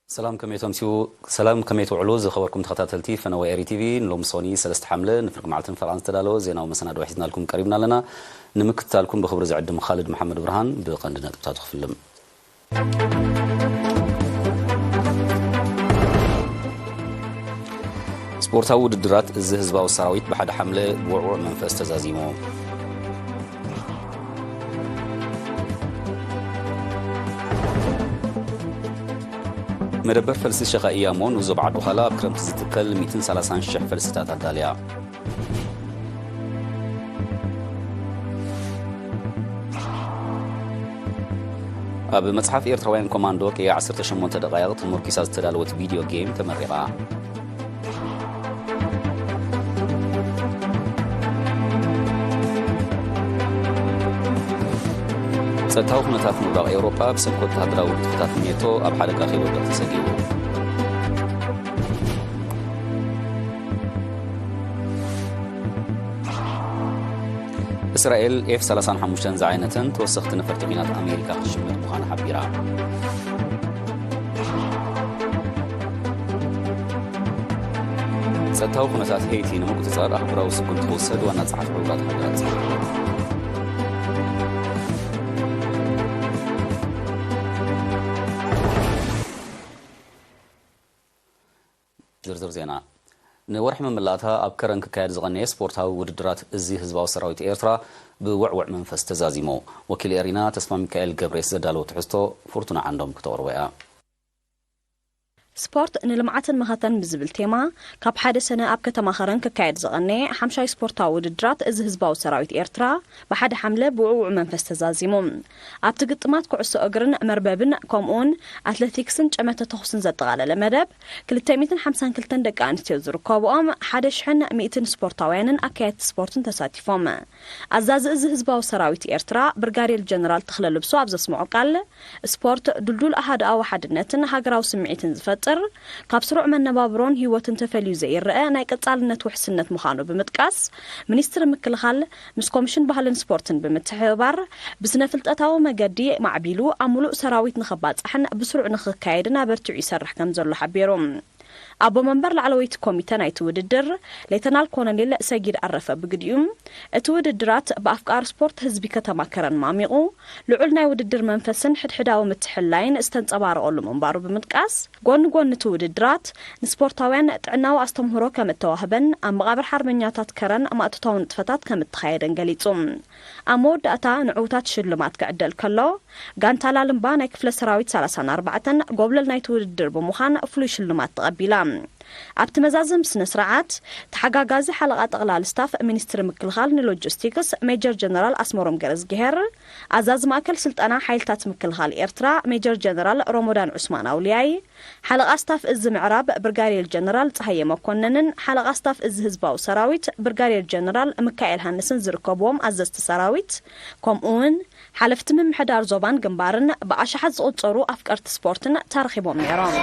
ሰላም ከመይ ተምስዩ? ሰላም ከመይ ትውዕሉ? ዝኸበርኩም ተኸታተልቲ ፈነወ ኤሪ ቲቪ፣ ንሎሚ ሶኒ ሰለስተ ሓምለ ንፍርቂ መዓልትን ፈረቓን ዝተዳለወ ዜናዊ መሰናድኦ ሒዝናልኩም ቀሪብና ኣለና። ንምክትታልኩም ብኽብሪ ዝዕድም ኻልድ መሓመድ ብርሃን። ብቐንዲ ነጥብታቱ ክፍልም። ስፖርታዊ ውድድራት እዚ ህዝባዊ ሰራዊት ብሓደ ሓምለ ብውዕውዕ መንፈስ ተዛዚሙ። መደበር ፈልሲ ሸኻ እያሞ ንዞባ ዓዲ ዃላ ኣብ ክረምቲ ዝትከል ሚእትን ሰላሳን ሽሕ ፈልስታት ኣዳልያ። ኣብ መጽሓፍ ኤርትራውያን ኮማንዶ ቅያ ዓሰርተ ሸሞንተ ደቓይቕ ተመርኪሳ ዝተዳለወት ቪድዮ ጌም ተመሪቓ። ጸጥታዊ ኩነታት ምብራቕ ኤውሮጳ ብሰንኪ ወተሃደራዊ ንጥፈታት ኔቶ ኣብ ሓደጋ ከይወድቕ ተሰጊኡ። እስራኤል ኤፍ ሰላሳን ሓሙሽተን ዝዓይነተን ተወሰኽቲ ነፈርቲ ኲናት ኣሜሪካ ክትሽምት ምዃና ሓቢራ። ጸጥታዊ ኩነታት ሄይቲ ንምቁጽጻር ኣህጉራዊ ስጉምቲ ክውሰድ ዋና ጸሓፊ ሕቡራት ሃገራት ጸዊዑ። ዝርዝር ዜና። ንወርሒ መመላእታ ኣብ ከረን ክካየድ ዝቐነየ ስፖርታዊ ውድድራት እዚ ህዝባዊ ሰራዊት ኤርትራ ብውዕውዕ መንፈስ ተዛዚሙ። ወኪል ኤሪና ተስፋ ሚካኤል ገብሬስ ዘዳለወ ትሕዝቶ ፍርቱና ዓንዶም ክተቕርቦ እያ። ስፖርት ንልምዓትን መኸተን ብዝብል ቴማ፣ ካብ ሓደ ሰነ ኣብ ከተማ ከረን ክካየድ ዝቐነየ ሓምሻይ ስፖርታዊ ውድድራት እዚ ህዝባዊ ሰራዊት ኤርትራ፣ ብሓደ ሓምለ ብውዕውዕ መንፈስ ተዛዚሙ። ኣብቲ ግጥማት ኩዕሶ እግርን መርበብን፣ ከምኡውን ኣትለቲክስን ጨመተ ተኹስን ዘጠቓለለ መደብ፣ ክልተ ሚእትን ሓምሳን ክልተን ደቂ ኣንስትዮ ዝርከብኦም ሓደ ሽሕን ሚእትን ስፖርታውያንን ኣካየድቲ ስፖርትን ተሳቲፎም። ኣዛዚ እዚ ህዝባዊ ሰራዊት ኤርትራ ብርጋዴር ጀነራል ተኽለ ልብሶ ኣብ ዘስምዖ ቃል፣ ስፖርት ድልዱል ኣሃድኣዊ ሓድነትን ሃገራዊ ስምዒትን ዝፈጥር፣ ካብ ስሩዕ መነባብሮን ህይወትን ተፈልዩ ዘይረኣ ናይ ቀጻልነት ውሕስነት ምዃኑ ብምጥቃስ፣ ሚኒስትሪ ምክልኻል ምስ ኮሚሽን ባህልን ስፖርትን ብምትሕብባር ብስነ ፍልጠታዊ መገዲ ማዕቢሉ ኣብ ሙሉእ ሰራዊት ንኸባጻሕን ብስሩዕ ንኽካየድን ኣበርቲዑ ይሰርሕ ከም ዘሎ ሓቢሩ። ኣቦ መንበር ላዕለወይቲ ኮሚተ ናይቲ ውድድር ሌተናል ኮሎኔል ሰጊድ ኣረፈ ብግዲኡ፣ እቲ ውድድራት ብኣፍቃሪ ስፖርት ህዝቢ ከተማ ከረን ማሚቑ፣ ልዑል ናይ ውድድር መንፈስን ሕድሕዳዊ ምትሕልላይን ዝተንጸባረቐሉ ምንባሩ ብምጥቃስ፣ ጎኒ ጎኒ እቲ ውድድራት ንስፖርታውያን ጥዕናዊ ኣስተምህሮ ከም እተዋህበን ኣብ መቓብር ሓርበኛታት ከረን ማእቶታዊ ንጥፈታት ከም እተኻየደን ገሊጹ። ኣብ መወዳእታ ንዕውታት ሽልማት ክዕደል ከሎ፣ ጋንታ ላልምባ ናይ ክፍለ ሰራዊት ሰላሳን ኣርባዕተን ጎብለል ናይቲ ውድድር ብምዃን ፍሉይ ሽልማት ተቐቢላ። ኣብቲ መዛዘሚ ስነ ስርዓት፣ ተሓጋጋዚ ሓለቓ ጠቕላሊ ስታፍ ሚኒስትሪ ምክልኻል ንሎጂስቲክስ ሜጀር ጀነራል ኣስመሮም ገረዝግሄር፣ ኣዛዚ ማእከል ስልጠና ሓይልታት ምክልኻል ኤርትራ ሜጀር ጀነራል ሮሞዳን ዑስማን ኣውልያይ፣ ሓለቓ ስታፍ እዚ ምዕራብ ብርጋዴር ጀነራል ጸሃየ መኮነንን ሓለቓ ስታፍ እዚ ህዝባዊ ሰራዊት ብርጋዴር ጀነራል ሚካኤል ሃንስን ዝርከብዎም ኣዘዝቲ ሰራዊት፣ ከምኡውን ሓለፍቲ ምምሕዳር ዞባን ግንባርን ብኣሽሓት ዝቑጸሩ ኣፍቀርቲ ስፖርትን ተረኺቦም ነይሮም።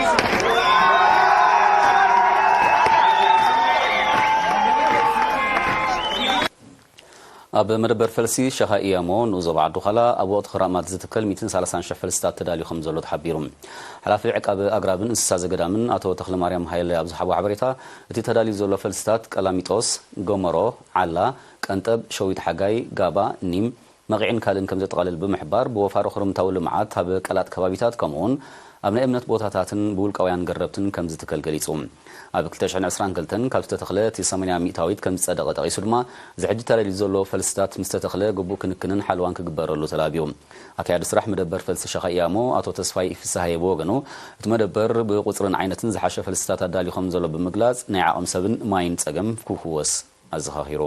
ኣብ መደበር ፈልሲ ሸኻ ኢያሞ ንኡስ ዞባ ዓዲ ዃላ ኣብ ወቕቲ ክራማት ዝትከል ሚእትን ሰላሳን ሽሕ ፈልስታት ተዳልዩ ከም ዘሎ ተሓቢሩ። ሓላፊ ዕቃብ ኣግራብን እንስሳ ዘገዳምን ኣቶ ተኽለማርያም ሃይለ ኣብ ዝሃቦ ሓበሬታ፣ እቲ ተዳልዩ ዘሎ ፈልስታት ቀላሚጦስ፣ ጎመሮ፣ ዓላ፣ ቀንጠብ፣ ሸዊት ሓጋይ፣ ጋባ፣ ኒም፣ መቒዕን ካልእን ከም ዘጠቓልል ብምሕባር፣ ብወፋሪ ክርምታዊ ልምዓት ኣብ ቀላጥ ከባቢታት ከምኡውን ኣብ ናይ እምነት ቦታታትን ብውልቃውያን ገረብትን ከም ዝትከል ገሊጹ። ኣብ ክልተ ሽሕን ዕስራን ክልተን ካብ ዝተተኽለ እቲ ሰማንያ ሚእታዊት ከም ዝጸደቐ ጠቒሱ ድማ፣ እዚ ሕጂ ተዳልዩ ዘሎ ፈልስታት ምስ ተተኽለ ግቡእ ክንክንን ሓለዋን ክግበረሉ ተላብዩ። ኣካያዲ ስራሕ መደበር ፈልሲ ሸኻ ኢያሞ ኣቶ ተስፋይ ፍስሃየ ብወገኑ፣ እቲ መደበር ብቁጽርን ዓይነትን ዝሓሸ ፈልስታት ኣዳልዩ ከም ዘሎ ብምግላጽ፣ ናይ ዓቕሚ ሰብን ማይን ጸገም ክውስን ኣዘኻኺሩ።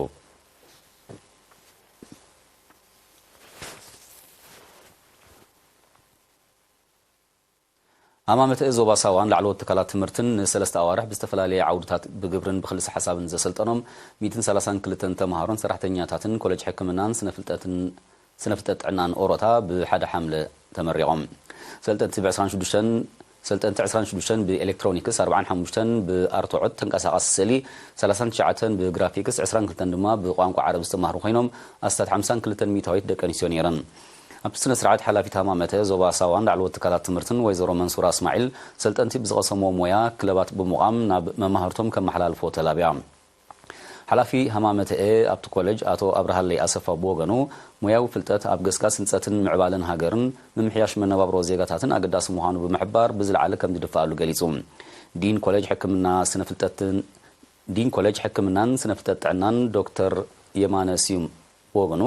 ኣማመተ ዞባ ሳዋን ላዕለዎት ትካላት ትምህርትን ንሰለስተ ኣዋርሕ ብዝተፈላለየ ዓውድታት ብግብርን ብክልሰ ሓሳብን ዘሰልጠኖም ሚእትን ሰላሳን ክልተን ተምሃሮን ሰራሕተኛታትን ኮሌጅ ሕክምናን ስነ ፍልጠትን፣ ስነ ፍልጠት ጥዕናን ኦሮታ ብሓደ ሓምለ ተመሪቖም። ሰልጠንቲ ብ ዕስራን ሽዱሽተን፣ ሰልጠንቲ ዕስራን ሽዱሽተን ብኤሌክትሮኒክስ፣ ኣርባዓን ሓሙሽተን ብኣርትዖት ተንቀሳቓሲ ስእሊ፣ ሰላሳን ትሽዓተን ብግራፊክስ፣ ዕስራን ክልተን ድማ ብቋንቋ ዓረብ ዝተማህሩ ኮይኖም፣ ኣስታት ሓምሳን ክልተን ሚእታዊት ደቂ ኣንስትዮ ነይረን። ኣብቲ ስነ ስርዓት ሓላፊት ሃማመተ ዞባ ሳዋን ላዕለዎት ትካላት ትምህርትን ወይዘሮ መንሱራ እስማዒል ሰልጠንቲ ብዝቐሰምዎ ሞያ ክለባት ብምቋም ናብ መማህርቶም ከመሓላልፎ ተላብያ። ሓላፊ ሃማመተኤ ኣብቲ ኮሌጅ ኣቶ ኣብርሃለይ ኣሰፋ ብወገኑ ሞያዊ ፍልጠት ኣብ ገስጋስ ህንፀትን ምዕባለን ሃገርን ምምሕያሽ መነባብሮ ዜጋታትን ኣገዳሲ ምዃኑ ብምሕባር ብዝለዓለ ከም ዝድፍኣሉ ገሊጹ። ዲን ኮሌጅ ሕክምና ስነ ፍልጠትን ዲን ኮሌጅ ሕክምናን ስነ ፍልጠት ጥዕናን ዶክተር የማነ ስዩም ብወገኑ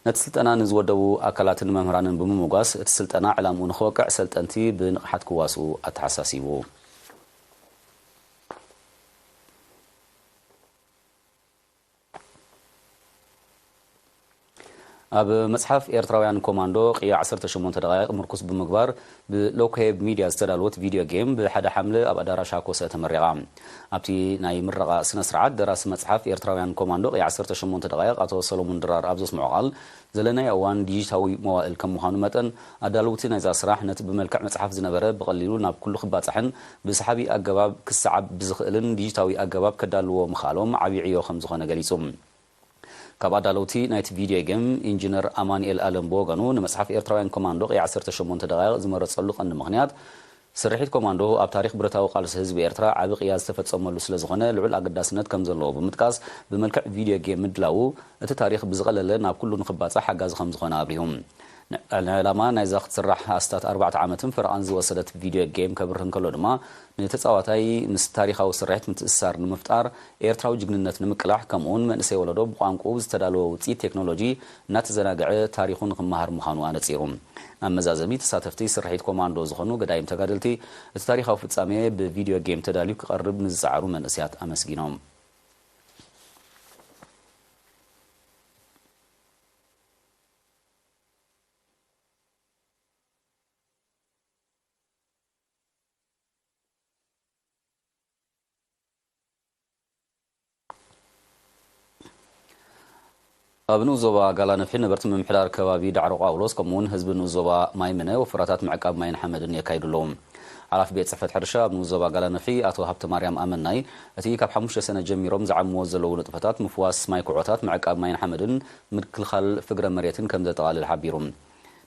ነቲ ስልጠና ንዝወደቡ ኣካላትን መምህራንን ብምምጓስ እቲ ስልጠና ዕላምኡ ንክወቅዕ ሰልጠንቲ ብንቕሓት ክዋስኡ ኣተሓሳሲቡ። ኣብ መጽሓፍ ኤርትራውያን ኮማንዶ ቅያ ዓሰርተ ሸሞንተ ደቓይቕ ምርኩስ ብምግባር ብሎኮሄብ ሚድያ ዝተዳለወት ቪድዮ ጌም ብሓደ ሓምለ ኣብ ኣዳራሽ ሃኮሰ ተመሪቓ። ኣብቲ ናይ ምረቓ ስነ ስርዓት ደራሲ መጽሓፍ ኤርትራውያን ኮማንዶ ቅያ ዓሰርተ ሸሞንተ ደቓይቕ ኣቶ ሰሎሙን ድራር ኣብ ዘስምዖ ቃል ዘለናዮ እዋን ዲጂታዊ መዋእል ከም ምዃኑ መጠን ኣዳለውቲ ናይዛ ስራሕ ነቲ ብመልክዕ መጽሓፍ ዝነበረ ብቐሊሉ ናብ ኩሉ ክባጻሕን ብሰሓቢ ኣገባብ ክሰዓብ ብዝኽእልን ዲጂታዊ ኣገባብ ከዳልዎ ምኽኣሎም ዓቢ ዕዮ ከም ዝኾነ ገሊጹ። ካብ ኣዳለውቲ ናይቲ ቪድዮ ጌም ኢንጂነር ኣማኑኤል ኣለም ብወገኑ ንመጽሓፍ ኤርትራውያን ኮማንዶ ቅያ ዓሰርተ ሸሞንተ ደቓይቕ ዝመረጸሉ ቀንዲ ምኽንያት ስርሒት ኮማንዶ ኣብ ታሪኽ ብረታዊ ቃልሲ ህዝቢ ኤርትራ ዓቢ ቅያ ዝተፈጸመሉ ስለ ዝኾነ ልዑል ኣገዳስነት ከም ዘለዎ ብምጥቃስ ብመልክዕ ቪድዮ ጌም ምድላዉ እቲ ታሪኽ ብዝቐለለ ናብ ኩሉ ንኽባጻሕ ሓጋዚ ከም ዝኾነ ኣብሪሁ። ንዕላማ ናይዛ ክትስራሕ ኣስታት ኣርባዕተ ዓመትን ፈረቓን ዝወሰደት ቪድዮ ጌም ከብርህ እንከሎ ድማ ንተጻዋታይ ምስ ታሪኻዊ ስርሒት ምትእስሳር ንምፍጣር ኤርትራዊ ጅግንነት ንምቅላሕ ከምኡውን መንእሰይ ወለዶ ብቋንቁኡ ዝተዳለወ ውፅኢት ቴክኖሎጂ እናተዘናግዐ ታሪኹ ንክመሃር ምዃኑ ኣነፂሩ። ኣብ መዛዘሚ ተሳተፍቲ ስርሒት ኮማንዶ ዝኾኑ ገዳይም ተጋደልቲ እቲ ታሪኻዊ ፍጻሜ ብቪድዮ ጌም ተዳልዩ ክቐርብ ንዝፀዓሩ መንእሰያት ኣመስጊኖም። ኣብ ንኡስ ዞባ ጋላ ነፍሒ ነበርቲ ምምሕዳር ከባቢ ዳዕሮ ጳውሎስ ከምኡውን ህዝቢ ንኡስ ዞባ ማይ ምነ ወፈራታት ምዕቃብ ማይን ሓመድን የካይዱ ኣለዉ። ሓላፊ ቤት ጽሕፈት ሕርሻ ኣብ ንኡስ ዞባ ጋላ ነፍሒ ኣቶ ሃብተ ማርያም ኣመናይ እቲ ካብ ሓሙሽተ ሰነ ጀሚሮም ዝዓምዎ ዘለዉ ንጥፈታት ምፍዋስ ማይ ኩዖታት ምዕቃብ ማይን ሓመድን ምክልኻል ፍግረ መሬትን ከም ዘጠቓልል ሓቢሩ።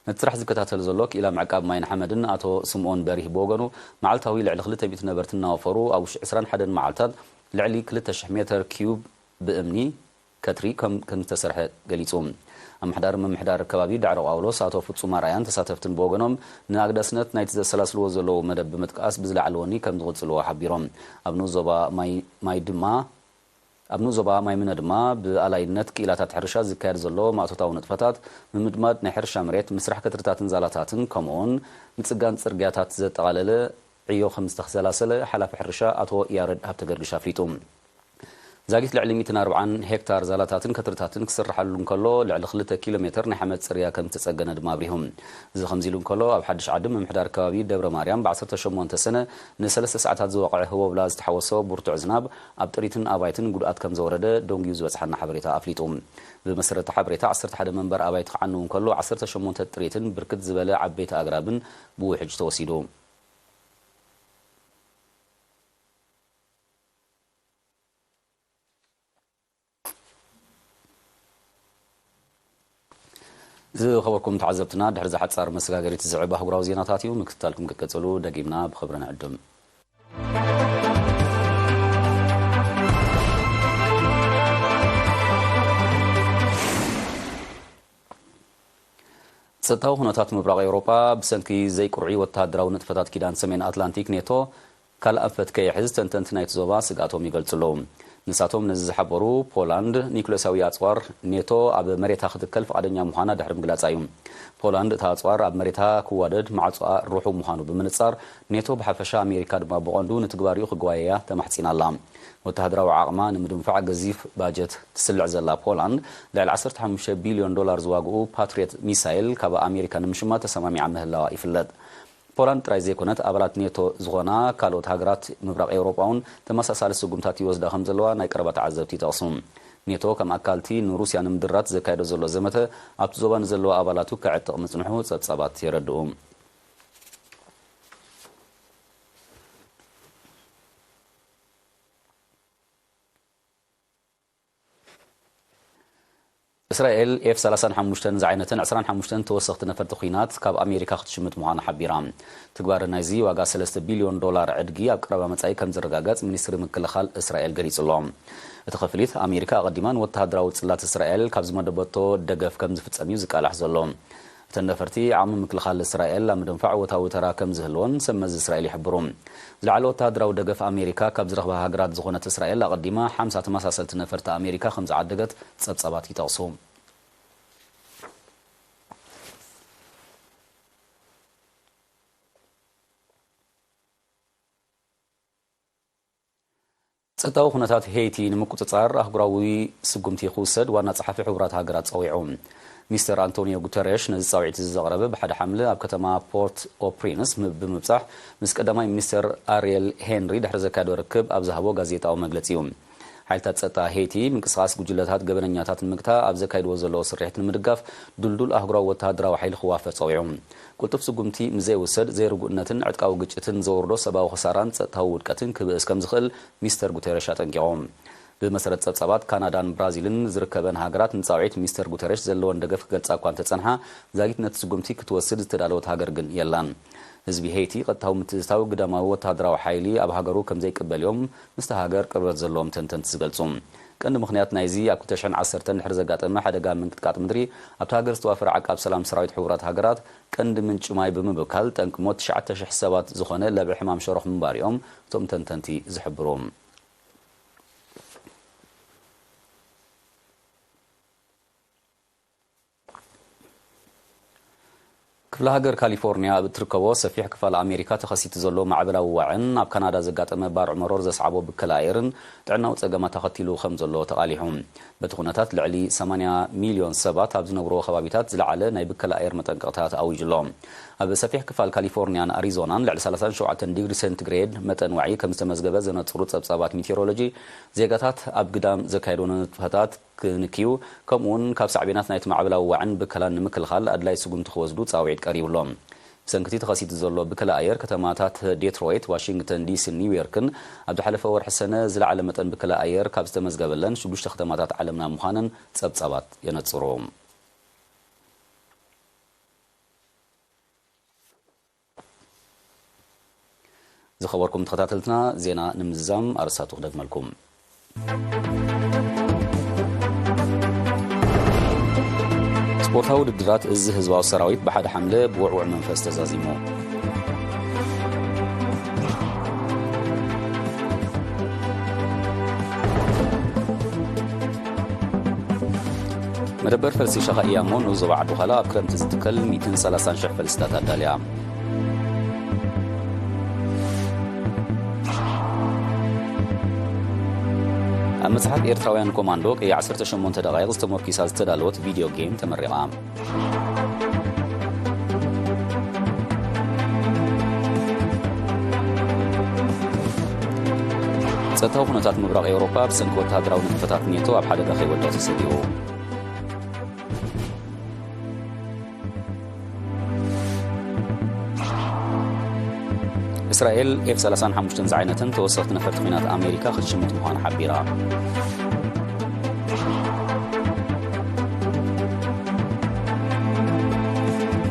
ነቲ ስራሕ ዝከታተል ዘሎ ክኢላ ምዕቃብ ማይን ሓመድን ኣቶ ስምኦን በሪህ ብወገኑ መዓልታዊ ልዕሊ ክልተ ሚእቲ ነበርቲ እናወፈሩ ኣብ ውሽጢ ዕስራን ሓደን መዓልታት ልዕሊ ክልተ ሽሕ ሜተር ኪዩብ ብእምኒ ከትሪ ከም ከም ዝተሰርሐ ገሊጹ። ኣምሓዳር ምምሕዳር ከባቢ ዳዕሮ ጳውሎስ ኣቶ ፍጹም ኣርኣያን ተሳተፍትን ብወገኖም ንኣግዳስነት ናይቲ ዘሰላስልዎ ዘለዉ መደብ ብምጥቃስ ብዝለዓለ ወኒ ከም ዝቕጽልዎ ሓቢሮም። ኣብ ንኡስ ዞባ ማይ ማይ ድማ ኣብ ንኡስ ዞባ ማይ ምነ ድማ ብኣላይነት ክኢላታት ሕርሻ ዝካየድ ዘሎ ማእቶታዊ ንጥፈታት ምምድማድ ናይ ሕርሻ መሬት ምስራሕ ከትርታትን ዛላታትን ከምኡውን ምጽጋን ጽርግያታት ዘጠቓለለ ዕዮ ከም ዝተሰላሰለ ሓላፊ ሕርሻ ኣቶ ያረድ ሃብተገርግሽ ኣፍሊጡ። ዛጊት ልዕሊ ሚእትን ኣርባዓን ሄክታር ዛላታትን ከትርታትን ክስርሓሉ እንከሎ ልዕሊ ክልተ ኪሎ ሜተር ናይ ሓመድ ጽርግያ ከም ዝተጸገነ ድማ ኣብሪሁ። እዚ ከምዚ ኢሉ እንከሎ ኣብ ሓድሽ ዓዲ ምምሕዳር ከባቢ ደብረ ማርያም ብ ዓሰርተ ሸሞንተ ሰነ ንሰለስተ ሰዓታት ዝወቕዐ ህቦብላ ዝተሓወሶ ብርቱዕ ዝናብ ኣብ ጥሪትን ኣባይትን ጉድኣት ከም ዘወረደ ደንጉዩ ዝበጽሓና ሓበሬታ ኣፍሊጡ። ብመሰረት እቲ ሓበሬታ ዓሰርተ ሓደ መንበር ኣባይቲ ክዓንው እንከሎ ዓሰርተ ሸሞንተ ጥሪትን ብርክት ዝበለ ዓበይቲ ኣግራብን ብውሕጅ ተወሲዱ። ዝኸበርኩም ተዓዘብትና ድሕሪ ዝሓጻር መሰጋገሪት ዝዕብ ኣህጉራዊ ዜናታት እዩ ምክትታልኩም ክትቀጽሉ ደጊምና ብኽብሪ ንዕድም። ጸጥታዊ ኩነታት ምብራቕ ኤውሮጳ ብሰንኪ ዘይቁርዒ ወተሃደራዊ ንጥፈታት ኪዳን ሰሜን ኣትላንቲክ ኔቶ ካልእ ኣንፈት ከይሕዝ ተንተንቲ ናይቲ ዞባ ስግኣቶም ይገልጹ ኣለዉ። ንሳቶም ነዚ ዝሓበሩ ፖላንድ ኒኩሌሳዊ ኣጽዋር ኔቶ ኣብ መሬታ ክትከል ፍቓደኛ ምዃና ድሕሪ ምግላጻ እዩ። ፖላንድ እታ ኣጽዋር ኣብ መሬታ ክዋደድ ማዕጾኣ ርሑው ምዃኑ ብምንጻር ኔቶ ብሓፈሻ ኣሜሪካ ድማ ብቐንዱ ንትግባሪኡ ክጓየያ ተማሕጺና ኣላ። ወተሃደራዊ ዓቕማ ንምድንፋዕ ገዚፍ ባጀት ትስልዕ ዘላ ፖላንድ ልዕሊ ዓሰርተ ሓሙሽተ ቢልዮን ዶላር ዝዋግኡ ፓትሪየት ሚሳይል ካብ ኣሜሪካ ንምሽማት ተሰማሚዓ ምህላዋ ይፍለጥ። ፖላንድ ጥራይ ዘይኮነት ኣባላት ኔቶ ዝኾና ካልኦት ሃገራት ምብራቕ ኤውሮጳ እውን ተመሳሳሊ ስጉምታት ይወስዳ ከም ዘለዋ ናይ ቀረባ ተዓዘብቲ ይጠቕሱ። ኔቶ ከም ኣካልቲ ንሩስያ ንምድራት ዘካየዶ ዘሎ ዘመተ ኣብቲ ዞባ ንዘለዋ ኣባላቱ ከዕጥቕ ምጽንሑ ጸብጻባት የረድኡ። እስራኤል ኤፍ ሰላሳን ሓሙሽተን ዝዓይነተን ዕስራን ሓሙሽተን ተወሰኽቲ ነፈርቲ ኲናት ካብ ኣሜሪካ ክትሽምት ምዃና ሓቢራ። ትግባረ ናይዚ ዋጋ ሰለስተ ቢልዮን ዶላር ዕድጊ ኣብ ቀረባ መጻኢ ከም ዝረጋገጽ ሚኒስትሪ ምክልኻል እስራኤል ገሊጹ ኣሎ። እቲ ክፍሊት ኣሜሪካ ኣቐዲማ ንወተሃደራዊ ጽላት እስራኤል ካብ ዝመደበቶ ደገፍ ከም ዝፍጸም እዩ ዝቃላሕ ዘሎ። እተን ነፈርቲ ዓቕሚ ምክልኻል እስራኤል ኣብ ምድንፋዕ እወታዊ ተራ ከም ዝህልዎን ሰብ መዚ እስራኤል ይሕብሩ። ዝለዓለ ወተሃደራዊ ደገፍ ኣሜሪካ ካብ ዝረኽባ ሃገራት ዝኾነት እስራኤል ኣቐዲማ ሓምሳ ተመሳሰልቲ ነፈርቲ ኣሜሪካ ከም ዝዓደገት ጸብጻባት ይጠቕሱ። ጸጥታዊ ኩነታት ሄይቲ ንምቁጽጻር ኣህጉራዊ ስጉምቲ ክውሰድ ዋና ጸሓፊ ሕቡራት ሃገራት ጸዊዑ። ሚስተር ኣንቶኒዮ ጉተሬሽ ነዚ ጻውዒት እዚ ዘቕረበ ብሓደ ሓምለ ኣብ ከተማ ፖርት ኦፕሪንስ ም-፣ ብምብጻሕ ምስ ቀዳማይ ሚኒስተር ኣርየል ሄንሪ ድሕሪ ዘካየዶ ርክብ ኣብ ዝሃቦ ጋዜጣዊ መግለጺ እዩ። ሓይልታት ጸጥታ ሄይቲ ምንቅስቓስ ጉጅለታት ገበነኛታት ንምግታእ ኣብ ዘካይድዎ ዘለዉ ስርሒት ንምድጋፍ ድልዱል ኣህጉራዊ ወተሃደራዊ ሓይሊ ክዋፈር ጸዊዑ። ቅልጡፍ ስጉምቲ ምስ ዘይውሰድ ዘይርጉእነትን ዕጥቃዊ ግጭትን ዘውርዶ ሰብኣዊ ክሳራን ጸጥታዊ ውድቀትን ክብእስ ከም ዝኽእል ሚስተር ጉተረሽ ኣጠንቂቖም። ብመሰረት ጸብጻባት ካናዳን ብራዚልን ዝርከበን ሃገራት ንጻውዒት ሚስተር ጉተረሽ ዘለወን ደገፍ ክገልጻ እኳ እንተጸንሓ፣ ዛጊት ነቲ ስጉምቲ ክትወስድ ዝተዳለወት ሃገር ግን የላን። ህዝቢ ሄይቲ ቀጥታዊ ምትእትታው ግዳማዊ ወተሃደራዊ ሓይሊ ኣብ ሃገሩ ከም ዘይቅበል እዮም ምስቲ ሃገር ቅርበት ዘለዎም ተንተንቲ ዝገልጹ። ቀንዲ ምኽንያት ናይዚ ኣብ ክልተ ሽሕን ዓሰርተን ድሕሪ ዘጋጠመ ሓደጋ ምንቅጥቃጥ ምድሪ ኣብቲ ሃገር ዝተዋፈረ ዓቃብ ሰላም ሰራዊት ሕቡራት ሃገራት ቀንዲ ምንጪ ማይ ብምብካል ጠንቂ ሞት ትሽዓተ ሽሕ ሰባት ዝኾነ ለብዒ ሕማም ሸሮኽ ምንባር እዮም እቶም ተንተንቲ ዝሕብሩ። ክፍለ ሃገር ካሊፎርኒያ ኣብ እትርከቦ ሰፊሕ ክፋል ኣሜሪካ ተኸሲቱ ዘሎ ማዕበላዊ ዋዕን ኣብ ካናዳ ዘጋጠመ ባርዕ መሮር ዘስዓቦ ብከላ ኣየርን ጥዕናዊ ጸገማት ኣኸቲሉ ከም ዘሎ ተቓሊሑ። በቲ ኩነታት ልዕሊ ሰማንያ ሚልዮን ሰባት ኣብ ዝነብርዎ ከባቢታት ዝለዓለ ናይ ብከላ ኣየር መጠንቀቕታ ተኣዊጁ ኣሎ። ኣብ ሰፊሕ ክፋል ካሊፎርኒያን ኣሪዞናን ልዕሊ ሰላሳን ሸውዓተን ዲግሪ ሴንቲግሬድ መጠን ዋዒ ከም ዝተመዝገበ ዘነጽሩ ጸብጻባት ሜቴሮሎጂ፣ ዜጋታት ኣብ ግዳም ዘካየድዎ ንጥፈታት ክንክዩ፣ ከምኡውን ካብ ሳዕቤናት ናይቲ ማዕበላዊ ዋዕን ብከላን ንምክልኻል ኣድላይ ስጉምቲ ክወስዱ ጻውዒት ቀሪቡ ኣሎ። ብሰንኪ እቲ ተኸሲቱ ዘሎ ብከላ ኣየር፣ ከተማታት ዴትሮይት፣ ዋሽንግተን ዲሲን ኒውዮርክን ኣብ ዝሓለፈ ወርሒ ሰነ ዝለዓለ መጠን ብከላ ኣየር ካብ ዝተመዝገበለን ሽዱሽተ ከተማታት ዓለምና ምዃነን ጸብጻባት የነጽሩ። ዝኸበርኩም ተኸታተልትና፣ ዜና ንምዝዛም ኣርእስታቱ ክደግመልኩም። ስፖርታዊ ውድድራት እዚ ህዝባዊ ሰራዊት ብሓደ ሓምለ ብውዕውዕ መንፈስ ተዛዚሙ። መደበር ፈልሲ ሸኻ ኢያሞ ንዞባ ዓዲ ዃላ ኣብ ክረምቲ ዝትከል ሚእትን ሰላሳን ሽሕ ፈልስታት ኣዳልያ። ኣብ መጽሓፍ ኤርትራውያን ኮማንዶ ቀይ ዓሰርተ ሸሞንተ ደቓይቕ ዝተሞርኪሳ ዝተዳለወት ቪድዮ ጌም ተመሪቓ። ጸጥታዊ ኩነታት ምብራቕ ኤውሮጳ ብሰንኪ ወተሃደራዊ ንጥፈታት ኔቶ ኣብ ሓደጋ ከይወድቕ ተሰጊኡ። እስራኤል ኤፍ ሰላሳን ሓሙሽተን ዝዓይነተን ተወሰኽቲ ነፈርቲ ኲናት ኣሜሪካ ክትሽምት ምዃና ሓቢራ።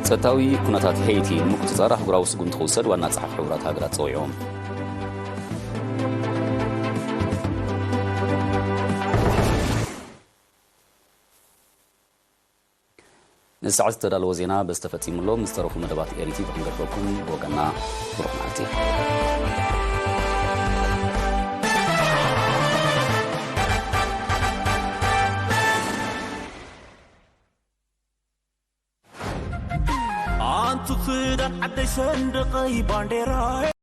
ጸጥታዊ ኩነታት ሄይቲ ንምቁጽጻር ኣህጉራዊ ስጉምቲ ክውሰድ ዋና ጸሓፊ ሕቡራት ሃገራት ጸዊዑ። ንሰዓት ዝተዳለወ ዜና በዚ ተፈጺሙ ኣሎ። ምስ ዝተረፉ መደባት ኤሪቲ ክንገድፈኩም ብወገንና ብሩኽ መዓልቲ። ኣንቱ ክዳን ዓደይ ሰንደቐይ ባንዴራ